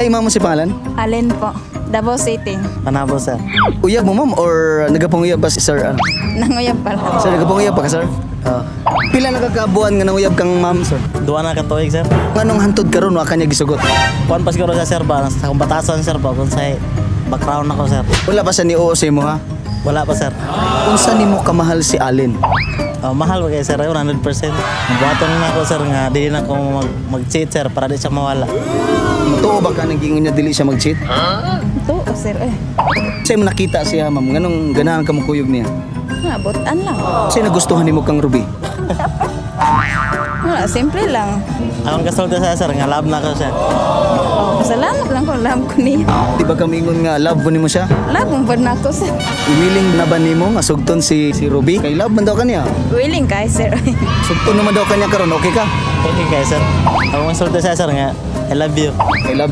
Hi, ma'am, si pangalan? Alin po? Davao City. Panabo, sir. Uyab mo, ma'am, or nagapanguyab ba si sir? Ano? Nanguyab pala. Sir, nagapanguyab pa ka, sir? Oh. Pila nakakabuan nga nanguyab kang ma'am, sir? Duha na ka tuig, sir. Nganong hantod karon wa kanya gisugot? Kuan pa siguro sa sir ba? Sa akong batasan, sir ba? Kung sa background ako, sir. Wala pa siya ni oo sa imo, ha? Wala pa, sir. Unsa nimo kamahal si Allen? Oh, mahal ba kayo, sir? 100%. Buhaton na ako, sir, nga di na ako mag-cheat, sir, para di siya mawala. Tuo ba ka nang niya dili siya mag-cheat? Tuo, sir. Eh. Sa imo nakita siya, ma'am, nganong ganahan ka mokuyog niya? Butan lang. Sa nagustuhan nimo kang Ruby? Wala, simple lang. Akong kasulti sa sir, nga love na ako siya. Oh, pasalamat lang kung love ko niya. Di ba kamingon nga love mo nimo siya? Love mo ba na ako, sir? Willing na ba nimo nga sugton si Ruby? Kay love man daw kaniya. Willing kay sir. Sugton naman daw kanya karon, okay ka? Okay kayo, sir. Akong kasulti sa sir nga, I love you. I love